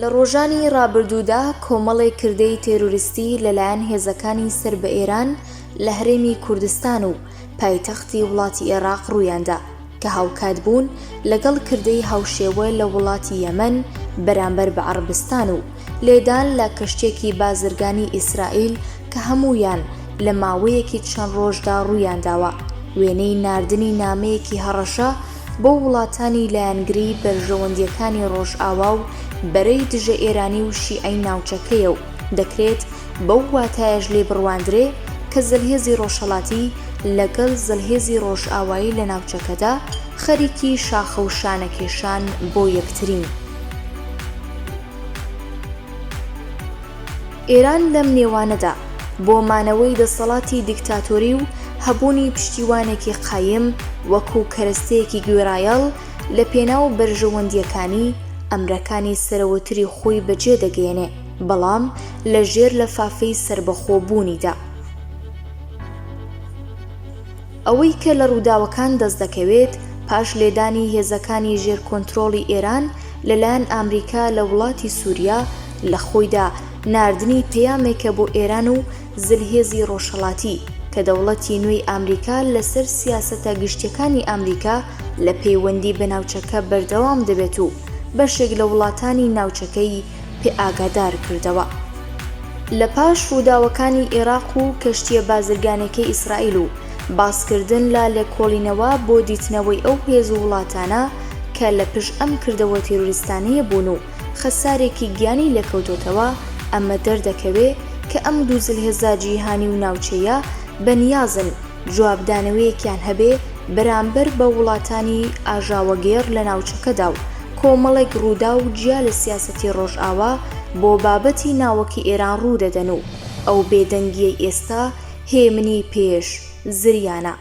لە ڕۆژانی ڕابردوودا کۆمەڵێک کردەی تێرۆریستی لەلایەن هێزەکانی سەر بە ئێران لە هەرێمی کوردستان و پایتەختی وڵاتی ئێراق ڕوویاندا کە هاوکات بوون لەگەڵ کردەی هاوشێوە لە وڵاتی یەمەن بەرامبەر بە عەڕەبستان و لێدان لە کەشتیەکی بازرگانی ئیسرائیل کە هەموویان لە ماوەیەکی چەند ڕۆژدا ڕوویانداوە وێنەی ناردنی نامەیەکی هەڕەشە بۆ وڵاتانی لایەنگری بەرژەوەندییەکانی ڕۆژئاوا و بەرەی دژە ئێرانی و شیعەی ناوچەکەیە و دەکرێت بەو واتایەش لێی بڕواندرێ کە زلهێزی ڕۆژهەڵاتی لەگەڵ زلهێزی ڕۆژئاوایی لە ناوچەکەدا خەریکی شاخە و شانەکێشان بۆ یەکترین. ئێران لەم نێوانەدا بۆ مانەوەی دەسەڵاتی دیکتاتۆری و هەبوونی پشتیوانێکی قایم وەکوو کەرەستەیەکی گوێڕایەڵ لە پێناو بەرژەوەندییەکانی، ئەمرەکانی سەرەوەتری خۆی بەجێ دەگەیەنێ، بەڵام لە ژێر لەفافەی سەربەخۆ بوونیدا. ئەوەی کە لە ڕووداوەکان دەست دەکەوێت، پاش لێدانی هێزەکانی ژێر کۆنترۆڵی ئێران لە لایەن ئامریکا لە وڵاتی سووریا، لە خۆیدا ناردنی پەیامێکە بۆ ئێران و زلهێزی ڕۆژهەڵاتی کە دەوڵەتی نوێی ئامریکا لە سەر سیاسەتە گشتیەکانی ئامریکا لە پەیوەندی بە ناوچەکە بەردەوام دەبێت و بەشێک لە وڵاتانی ناوچەکەی پێ ئاگادار کردەوە. لە پاش ڕووداوەکانی ئێراق و کەشتییە بازرگانیەکەی ئیسرائیل و باسکردن لە لێکۆڵینەوە بۆ دیتنەوەی ئەو هێز و وڵاتانە کە لە پشت ئەم کردەوە تیرۆریستانەیە بوون و خەسارێکی گیانی لێکەوتۆتەوە، ئەمە دەردەکەوێ کە ئەم دوو زلهێزە جیهانی و ناوچەیە بە نیازن جوابدانەوەیەکیان هەبێ بەرامبەر بە وڵاتانی ئاژاوەگێڕ لە ناوچەکەدا و کۆمەڵێک ڕووداو جیا لە سیاسەتی ڕۆژئاوا بۆ بابەتی ناوەکی ئێران ڕوو دەدەن و ئەو بێدەنگییەی ئێستا هێمنی پێش زریانە.